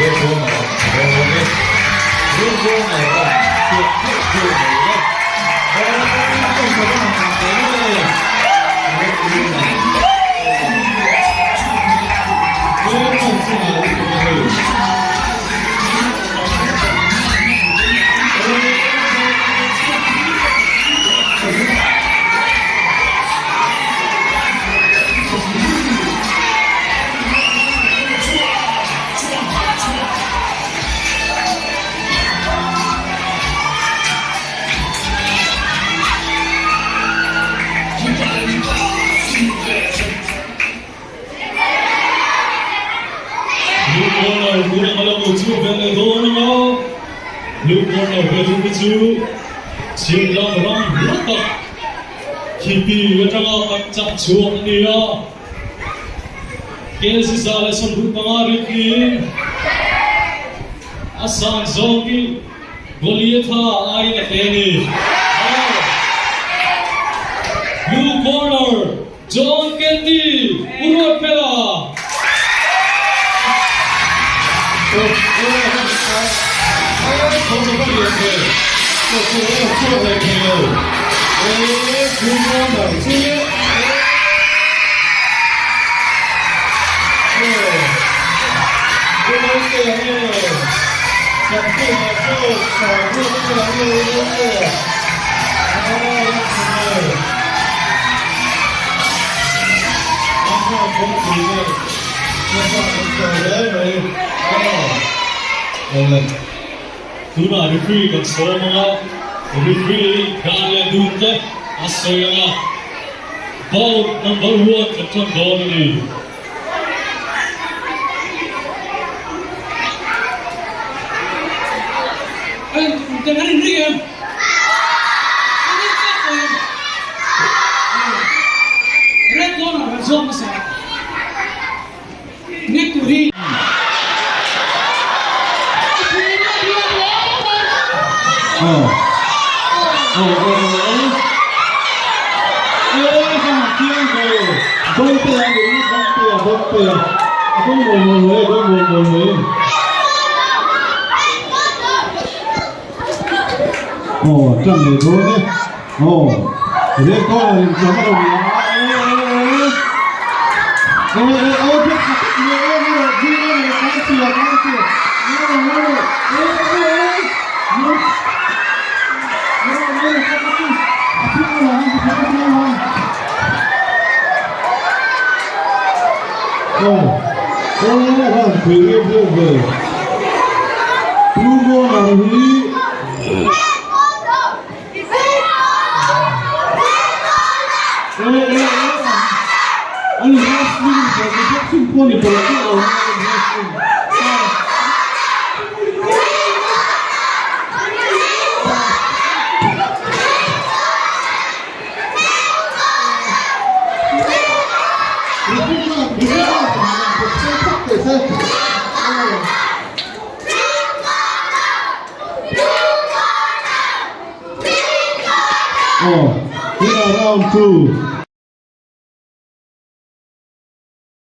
Red corner dawn e. Red corner a chhuak theuh theuh mai le. Blue corner tuna ka lo hmuh chu vel leh dawn ang a, blue corner ve thung hi chu chhim lam ram hla tak khipi atanga kan chah chhuak a ni a. Kc 125 ritliin a san zawngin Goliatha aiin a te a ni. Blue corner John Kenny Uruatfela. Tunah referee kan sawm ang a, referee dan leh dun te a sawi ang a, bout number one kan tan dawn a ni. Aw, tunah round 2.